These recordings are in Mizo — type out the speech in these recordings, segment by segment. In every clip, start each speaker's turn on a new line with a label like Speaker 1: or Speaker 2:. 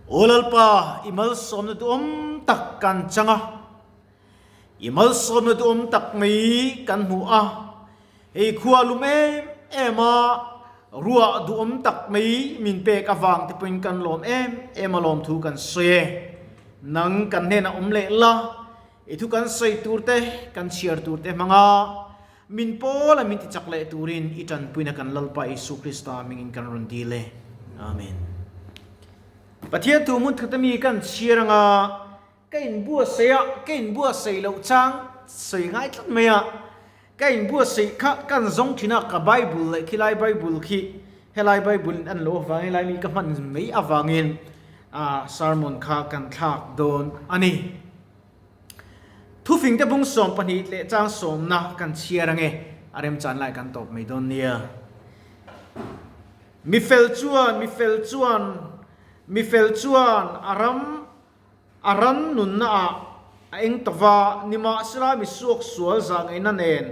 Speaker 1: Aw Lalpa, i malsawmna duhawm tak kan chang a, i malsawmna duhawm tak mai kan hmu a, hei khua lum em em a, ruah duhawm tak mai min pek avang te pawhin kan lawm em em a lawmthu kan sawi e. Nang kan hnenah awm leh la, i thu kan sawi tur te, kan chhiar tur te hmang a, Min pawl a min ti chak leh turin i tanpuina kan Lalpa Isu Krista mingin kan rawn dil e. Amen. Pathian thu hmun khat ami kan chhiar anga ka inbuatsaih a, ka inbuatsaih loh chang sawi ngai tlat mai a, ka inbuatsaih kha kan zawng thin a, ka Bible leh khilai Bible khi helai Bible in an lo avangin helai mi ka hman mai avangin sermon kha kan thlak dawn a ni. Thufingte bung 12 leh chang sawmna kan chhiar ange, a remchan lai kan tawp mai dawn nia. Mi fel chuan, mi fel chuan, mi fel chuan a ram, a ran nunna ah a eng ta va, nimahsela mi suak sual zahngaihna nen,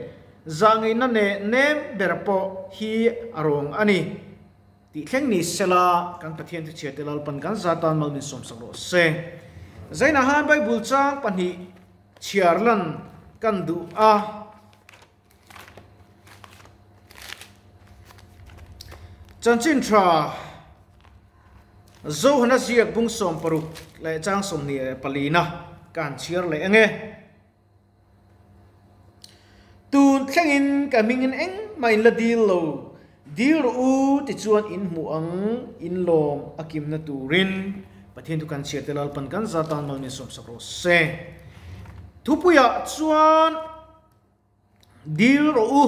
Speaker 1: zahngaihna neh nem ber pawh hi a rawng a ni. Tih thleng ni sela, kan Pathian chu chhiate Lalpan kan za tan mal min sawmsak rawh se. Zainah han Bible chang pahnih chhiar lan kan duh a. Chanchin tha Zohana ziak bung 16 leh chang 24 na kan chhiar leh ange. Tun thlengin ka hmingin engmah in la dil lo, dil rawh u tichuan in hmuh ang, in lawm a kimna turin Pathian chu kan chhiar te Lalpan kan za tan mal min sawmsak rawh se. Thupuiah chuan dil rawh u,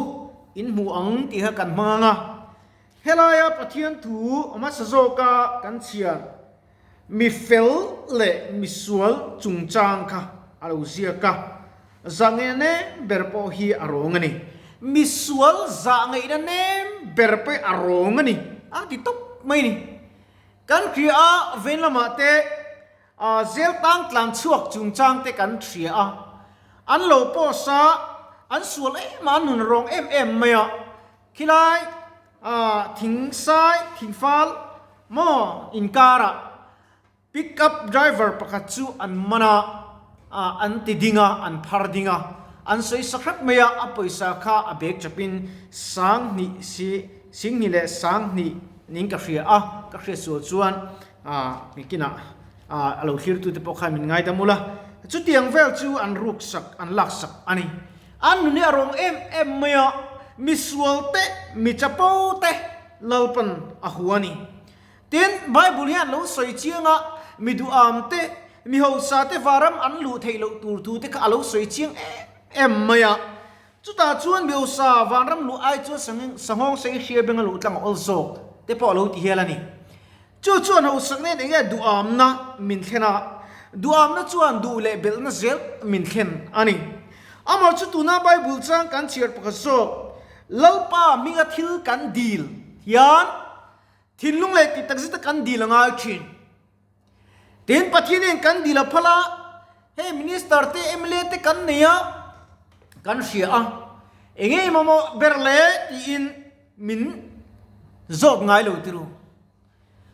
Speaker 1: in hmuh ang tih kha kan hmang ang a, helaia Pathian thu hmasa zawka kan chhiar Mi fel leh mi sual chungchang kha a lo ziak a, zahngaihna nem ber pawh hi a rawng a ni. Mi sual zahngaihna nem ber pawh hi a rawng a ni a ti tawp mai a ni. Kan hria a, vein lamah te zel tang tlan chhuak chungchang te kan hria a, an lo post a, an sual em a, an nun rawng em em mai a, Khilai thingsai thingfal maw inkarah pick up driver pakhat chu an man a, an ti ding a, an phar ding a, an sawi sa hrep mai a, a pawisa kha a bag chapin 2000 si 20 leh 2000 ning ka hria a, ka hriat sual chuan nikinah a lo thlirtute pawh khan min ngaidam ula, chutiang vel chu an ruk sak an lak sak a ni. An nun hi a rawng em em mai a, mi sual te, mi chapo te Lalpan a hua a ni. Tin, Bible hian lo sawi chiang a, mi duham te, mi hausa te varam an luh theih loh tur thu te kha a lo sawi chiang em em mai a. Chutah chuan mi hausa vanram luh ai chuan sanghawng sei hria benga luh tlang a awl zawk te pawh a lo ti hial a ni. Chu chuan hausak nen enge duhamna min thlen a, duhamna chuan duh leh belhna zel min thlen a ni. Amah chu tuna Bible chang kan chhiar pakhat zawk, Lalpa hminga thil kan dil hian thinlung leh tih takzeta kan dil a ngai thin. Tin, Pathian hian kan dil a phal a, hei Minister te, mla te kan nei a, kan hria a, enge i mamawh ber le tiin min zawt ngai lo tiru.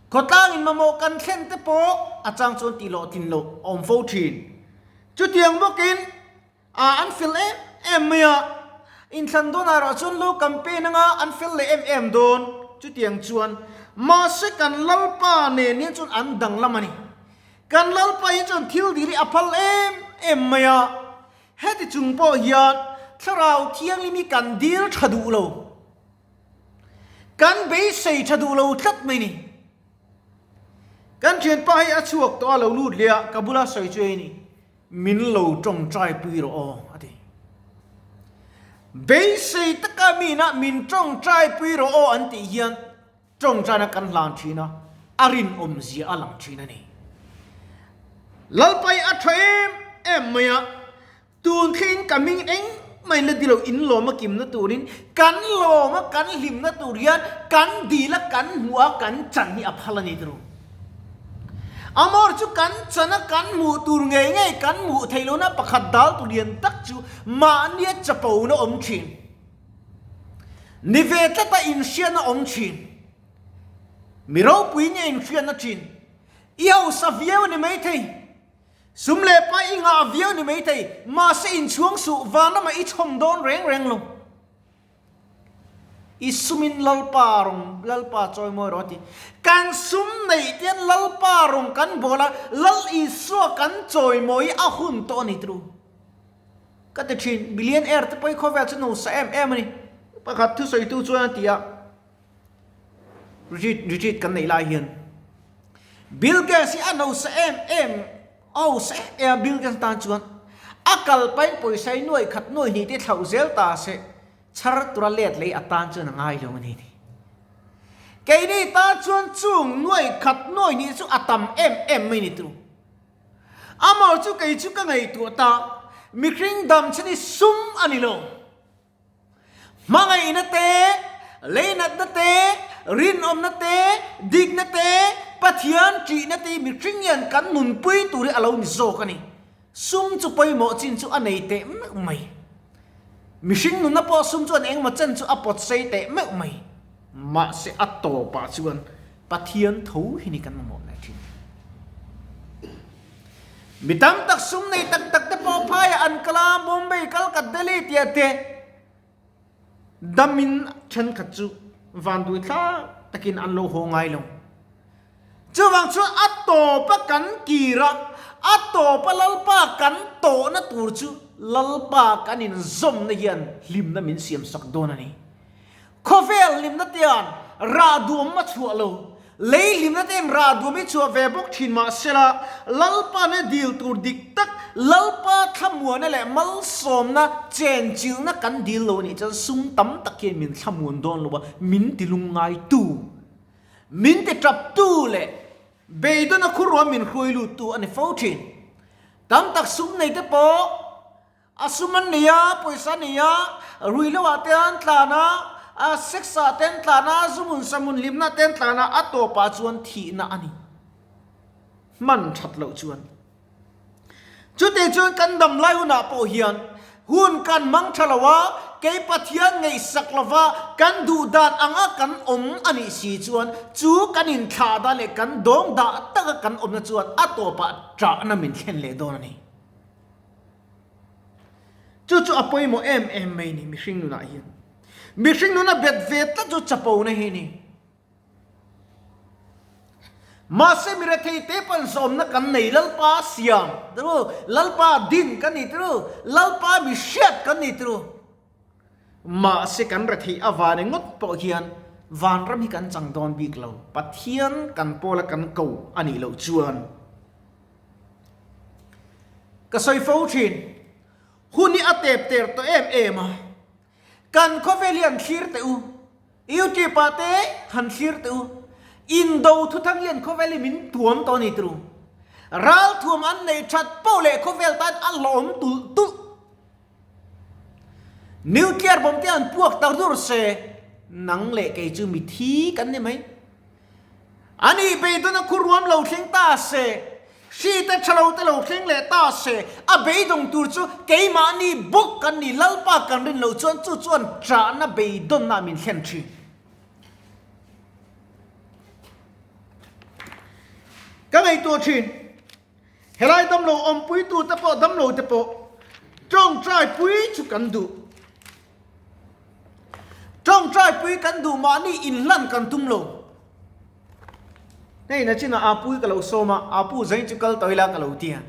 Speaker 1: Khawtlangin mamawh kan thlen te pawh a chang chuan tih loh tlin loh a awm fo thin. Chutiang bawkin a an fel em em mai a, inthlan dawnah erawh chuan lo campaign anga an fel leh em em dawn. Chutiang chuan mahse kan Lalpa nen hian chuan an danglam a ni. Kan Lalpa hi chuan thil dil hi a phal em em mai a, heti chung pawh hian Thlarau Thianghlim hi kan dil tha duh lo. Kan beisei tha duh lo tlat mai ni. Kan thianpa hi a chhuak tawh a lo lut leh a, ka bula sawi chu ei ni, min lo tawngtai pui rawh aw a ti. Beisei taka mina min tawngtai pui rawh aw an tih hian tawngtaina kan hlan thin a, a rinawmzia a lang thin a ni. Lalpa hi a tha em em mai a, Tun thleng ka hming engmah in la ti lo, in lawm a kimna turin kan lawm a kan hlimna tur hian kan dil a kan hmuh a kan chan hi a phal a ni tiro. Amor chu kan chan a kan hmuh tur ngei ngei kan hmuh theih lohna pakhat dal tu lian tak chu mahnia chapona awm thin. Ni ve tlata inhriatna awm thin. Mi ropui nia inhriatna thin. I hausa viau a ni maithei, sum leh pai i ngah viau a ni maithei, mahse inchhuang suh van lamah i chhawm dawn reng reng lo. I sumin Lalpa rawn Lalpa chawimawi rawh a ti. Kan sum neih te hian Lalpa rawn kan bawl a, Lal Isua kan chawimawi a hun tawh a ni tru. Ka ti thin, Millionaire te pawh hi khawvel chu nusa em em a ni. Pakhat thusawitu chuan a ti a, retreat retreat kan neih lai hian Bill Gates hi a nusa em em a hausa em em a Bill Gates tan chuan a kal pahin pawisa hi nuaih khat nuaih hnih te thlauh zel ta se Chhar tura let lei atan chuan a ngai lo a ni ti. Keini tan chuan chung nuai khat nuai hnih chu a tam em em mai ni tu. Amah chu kei chu ka ngaihtuah ta, mihring dam chhan hi sum a ni lo. Hmangaihna te, leinatna te, rinawmna te, dikna te, Pathian ṭihna te hi mihring hian kan nunpui tur hi a lo ni zawk a ni. Sum chu pawimawh chin chu a nei teh meuh mai. Mihring nunna pawh sum chuan engemaw chen chu a pawt sei teh meuh mai. Mahse a tawpah chuan Pathian tho hi ni kan mamawh leh thin. Mi tam tak sum nei tak tak te pawh phaiah an kal a, Bombay, Calcutta, Delhi tia te damin thenkhat chu vanduai thlak takin an lo haw ngai lo. Chuvang chuan a tawpa kan kir a, a tawpa Lalpa kan tawhna tur chu Lalpa kan inzawmna hian hlimna min siamsak dawn a ni. Khawvel hlimna te-a'n rah duam a chhuah lo. Lei hlimna te-in rah duam i chhuah ve bawk thin mah sela, Lalpa ne dil tur dik tak, Lalpa thlamuana leh malsawmna chenchilhna kan dil lo nih chuan sum tam tak hian min thlamuan dawn lo a, min tilungngaitu. Min ti taptu leh beidawna khurua min hruai luttu a ni fo thin. Tam tak sum nei te pawh a sum an nei a, pawisa an nei a, rui lo ah te an tlan a, a sex ah te an tlan a, zumun samun hlimna te an tlan a, a tawpah chuan thihna a ni. Hman that loh chuan. Chutih chuan kan dam lai hunah pawh hian hun kan hmang tha lo a, kei Pathian ngaihsak lova kan duh dan anga kan awm a nih si chuan chu kan inthlah dan leh kan dawng dah taka kan awmna chuan a tawpah ṭahna min thlen leh dawn a ni. Chu chu a pawimawh em em mai ni mihring nunah hian. Mihring nuna bet ve tlat chu chapona hi a ni. Mahse mi rethei te pawn zawmna kan nei Lalpa siam turu, Lalpa din kan ni turu, Lalpa mi hriat kan ni turu. Mahse kan rethei avane ngawt pawh hian vanram hi kan chang dawn bik lo, Pathian kan pawla kan ko a nih loh chuan. Ka sawi fo thin, hun hi a tep ter tawh em em a. Kan khawvel hi han thlir teh u, YouTube ah te han thlir teh u, Indo thuthang hian khawvel hi min tuam tawh a ni turu. Ralthuam an neih that poh leh khawvel tan a hlawm tulh tulh. Nuclear bomb te an puak tar dur se, nang leh kei chu mithi kan ni mai. A nih beidawn a khuruam lo thleng ta se, hri te tha lo te lo thleng leh ta se, a beidawng tur chu keimahni bawk kan ni, Lalpa kan rin loh chuan chu chuan ṭahna beidawnna min thlen ṭhin. Ka ngaihtuah ṭhin, helai damlo awmpuitu te pawh damlo te pawh ṭawngṭai pui chu kan duh. Ṭawngṭai pui kan duh mahni inhlan kan tum lo. Hei nachin ah Apu ka lo sawm a, Apu zain chu kal tawh ila ka lo ti a.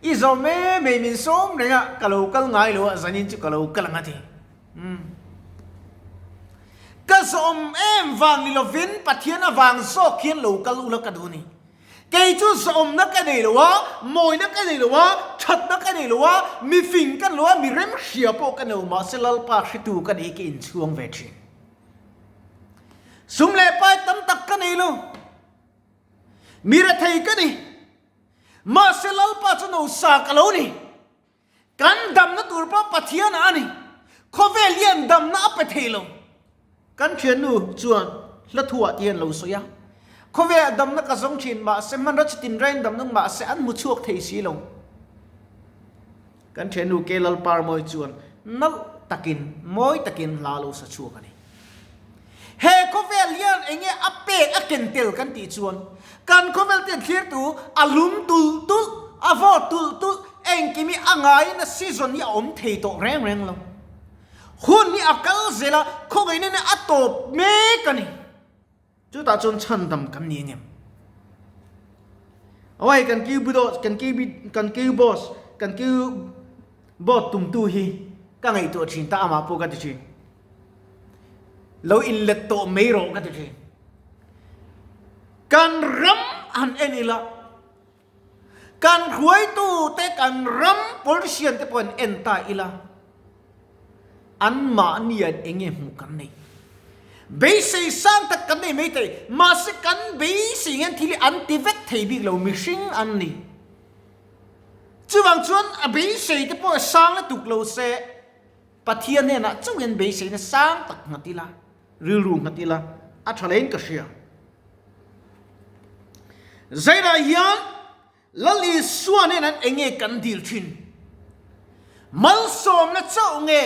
Speaker 1: I zawm em em min sawm reng a, ka lo kal ngai lo a, zanin chu ka lo kal ang a ti. Umm. Ka zawm em vang ni lovin Pathian avang zawk hian lo kal ula ka duh a ni. Kei chu zawmna ka nei lo a, mawina ka nei lo a, thatna ka nei lo a, mi fing ka ni lo a, mi remhria pawh ka ni lo, mahse Lalpa hretu ka nei hi ka inchhuang ve thin. Sum leh pai tam tak ka nei lo, mi rethei ka ni, mahse Lalpa chu nausa ka lo ni. Kan damna tur pawh Pathian ah a ni. Khawvel hian damna a pe thei lo. Kan thiannu chuan hla thu ah tihian lo sawi a, Khawvel ah damna ka zawng thin mahse hmanraw chi tin rain dam nung mahse an hmu chhuak thei si lo. Kan thiannu Ke Lalparmawi chuan nalh takin, mawi takin hla lo sa chhuak a ni. He khawvel hian enge a pek a ken tel kan tih chuan kan khawvel ten thlirtu a lum tulh tulh, a vawt tulh tulh, engkim hi a ngaiin a season hi a awm thei tawh reng reng lo. Hun hi a kal zel a, khawngaihin a tawp mek a ni. Chutah chuan chhandam kan ni angem? Awai kan kiu budo kan kiu kan kiu boss kan kiu board tumtu hi ka ngaihtuah thin ta amah pawh ka ti thin. Lo inlet tawh mai rawh ka ti thin. Kan ram han en ila kan hruaitu te kan ram politician te pawh an en ta ila anmahni an enge hmuh kan nei. Beisei sang tak kan nei mai thei mahse kan beisei hian thil hi an ti vek thei bik lo mihring an ni. Chuvang chuan a beisei te pawh sang lutuk lo se Pathian hnenah chauh hian beiseina sang tak nghat ila, rilru nghat ila a tha lein ka hria. Zairah hian Lal Isua nen an enge kan dil thin? Malsawmna chauh nge,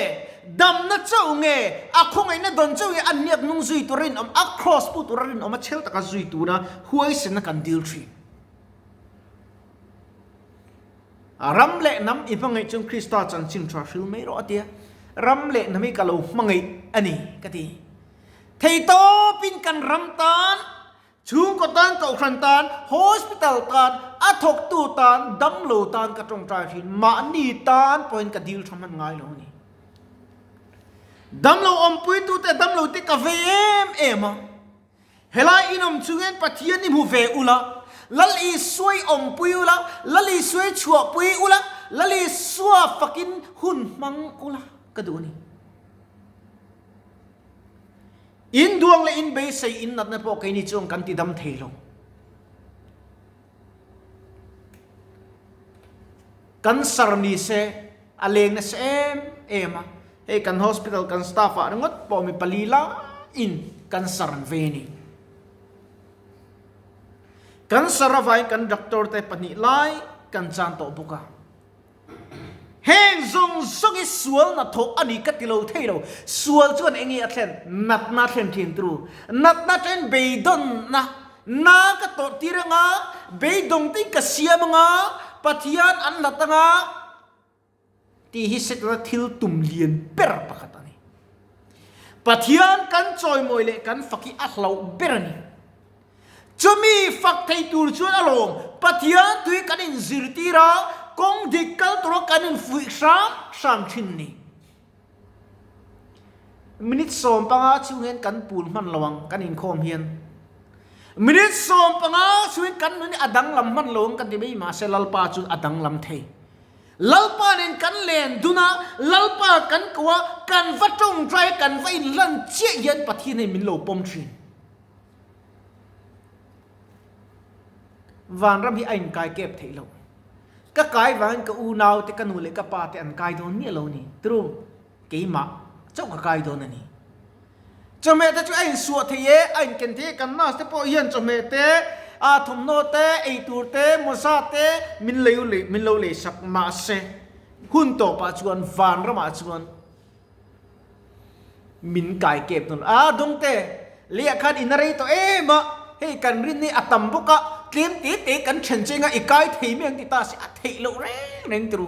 Speaker 1: damna chauh nge, a khawngaihna dawn chauh hi a hniak nung zui tura rinawm, a cross pu tura rinawm, a chhel taka zui tura huaisenna kan dil thin. Ram leh hnam i hmangaih chuan Krista chanchin tha hril mai rawh a ti a, ram leh hnam hi ka lo hmangaih a ni ka ti. Thei tawpin kan ram tan, chhungkaw tan, kohhran tan, hospital tan, a thawktu tan, damlo tan ka tawngtai thin, mahni tan pawhin ka dil tha hman ngai lo a ni. Damlo awmpuitute damlote ka vei em em a. Helai inawm chungin Pathian i hmu ve ula, Lal Isua i awmpui ula, Lal Isua i chhuahpui ula, Lal Isua fakin hun hmang ula ka duh a ni. In duang leh in beisei in natna pawh keini chuan kan ti dam thei lo. Cancer ni se a leng nasa em em a, hei kan hospital kan staff ah ringawt pawh mi pali laiin cancer an vei a ni. Cancer avangin kan doctor te pahnih lai kan chan tawh bawk a. Heng zawng zawng hi sual hnathawh a ni ka ti lo thei lo. Sual chuan eng nge a thlen? Natna a thlen thin turu. Natna atangin beidawnna, na ka tawrh tir anga, beidawng te in ka siam anga, Pathian an hlat anga tih hi Setana thil tum lian ber pakhat a ni. Pathian kan chawimawi leh kan fak hi a hlauh ber a ni. Chumi fak thei tur chuan a lawm. Pathian tui kan inzirtir a, kawng dik kal tura kan infuih hram hram thin ni. Minute 15 chhung hian kan pul hman lo ang kan inkhawm hian. Minute 15 chhungin kan nun hi a danglam hman lo ang kan ti mai mahse Lalpa chu a danglam thei. Lalpa nen kan len dun a, Lalpa kan ko a, kan va tawngtai kan va inlan chiah hian Pathian hian min lo pawm thin. Vanram hi a inkai kep theih loh. Ka kai vangin ka unau te, ka nu leh ka pa te an kai dawn miah lo a ni. True, keimah chauh ka kai dawn a ni. Chawhmeh te chu a insuah thei e, a inken thei e, kan nurse te pawh hian chawhmeh te, aa thawmhnaw te, eitur te, mawza te min lei min lo lei sak mahse hun tawpah chuan vanramah chuan Min kai kep nawn a, Dawngte, leiah khan in a rei tawh em a, hei kan rin hi a tam bawk a, tlem te te kan then cheng a, i kai thei mai ang ti ta si, a theih loh reng reng turu,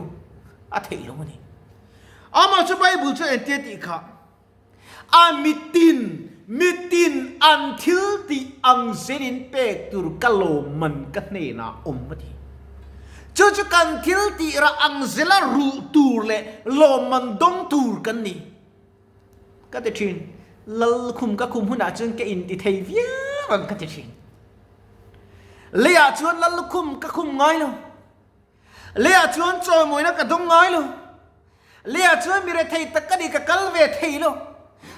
Speaker 1: a theih loh a ni. Amah chu Bible chu entir tih kha, a mitin, mitin an thil tih ang zelin pek tur ka lawmman ka hnenah awm a ti. Chu chu kan thil tih rah ang zela ruh tur leh lawmman dawng tur kan ni. Ka ti thin. Lal khum ka khum hunah chuan ka inti thei viau ang ka ti thin. Leiah chuan lal lukhum ka khum ngai lo. Leiah chuan chawimawina ka dawng ngai lo. Leiah chuan mi rethei tak ka ni ka kal ve thei lo.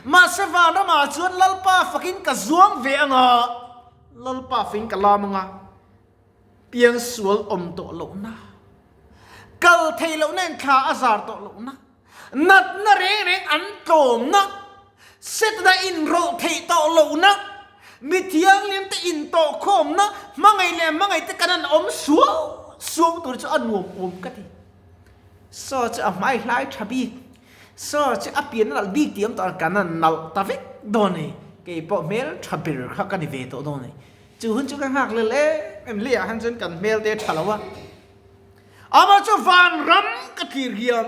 Speaker 1: Mahse vanramah chuan Lalpa fakin ka zuang ve anga, Lalpa fakin ka lam anga. Piangsual awm tawh lohna, kal thei lohna in thla a zar tawh lohna, natna reng reng an tlawmna, setna inrawlh theih tawh lohna, mi thianghlim te intawhkhawmna, hmangaih leh hmangaih te kan han awm suau suau tur chu a nuam awm ka ti. Saw chu a hmai hlai tha bik, saw chu a pian a nalh bik tih awm tawh kan han nalh ta vek dawn a ni. Kei pawh hmel tha ber kha ka ni ve tawh dawn a ni. Chu hun chu ka nghak lel em em leiah han chuan kan hmel te tha lo a. Amah chu vanram ka thlir hian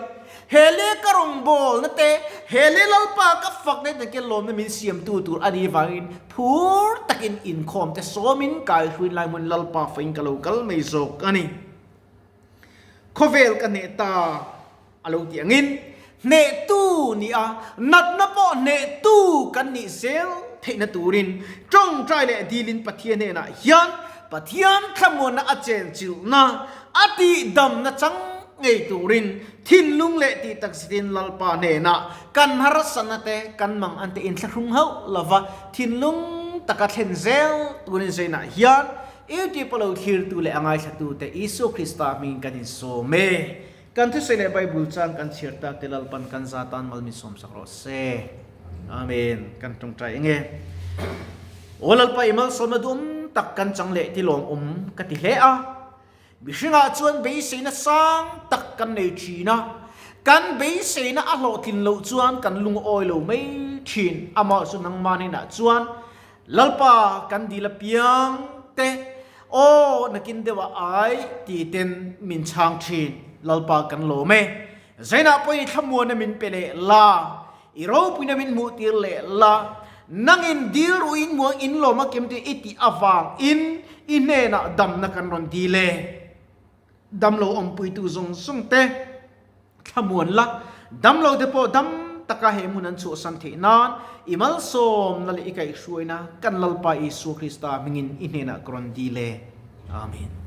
Speaker 1: he leh ka rawngbawlna te, he leh Lalpa ka fakna te ke lawmna min siamtu tur a nih vangin phur takin inkhawm te sawmin kai hruin lai hmun Lalpa fain ka lo kal mai zawk a ni. Khawvel ka hneh ta a lo tih angin hnehtu ni a, natna pawh hnehtu kan nih zel theihna turin tawngtai leh dilin Pathian hnenah hian Pathian thlamuanna a chenchilhna, a tihdamna chang ngei turin thinlung leh tih takzetin Lalpa hnenah kan harsatna te, kan mang an te inthlahrung hauh lova thinlung taka thlen zel turin zainah hian YouTube a lo thlirtu leh a ngaithlatute Isua Krista hmingin kan insawm e. Kan thusawi leh Bible chang kan chhiar tak te Lalpan kan za tan mal min sawm sak rawh se. Amen. Kan tawngtai eng e. Aw Lalpa i malsawmna duhawm tak kan chang leh ti lawmawm ka ti hle a. Mihringah chuan beiseina sang tak kan nei thin a. Kan beiseina a hlawhtlin loh chuan kan lungawi lo mai thin. Amah chu nangmah hnenah chuan Lalpa kan dil apiang te aw nakin deuh ah ai ti ten min chhang thin. Lalpa kan lawm e. Zainah pawhin i thlamuana min pe leh la, i ropuina min hmuh tir leh la, nangin dil ruh in muang in lawm a kim tih i tih avang in i hnenah damna kan rawn dil e. Damlo awmpuitu zawng zawng te thlamuan la, damlo te pawh dam taka he hmun an chhuahsan theih nan i malsawmna leh i kaihhruaina kan Lalpa Isua Krista hmingin i hnenah ka rawn dil e. Amen.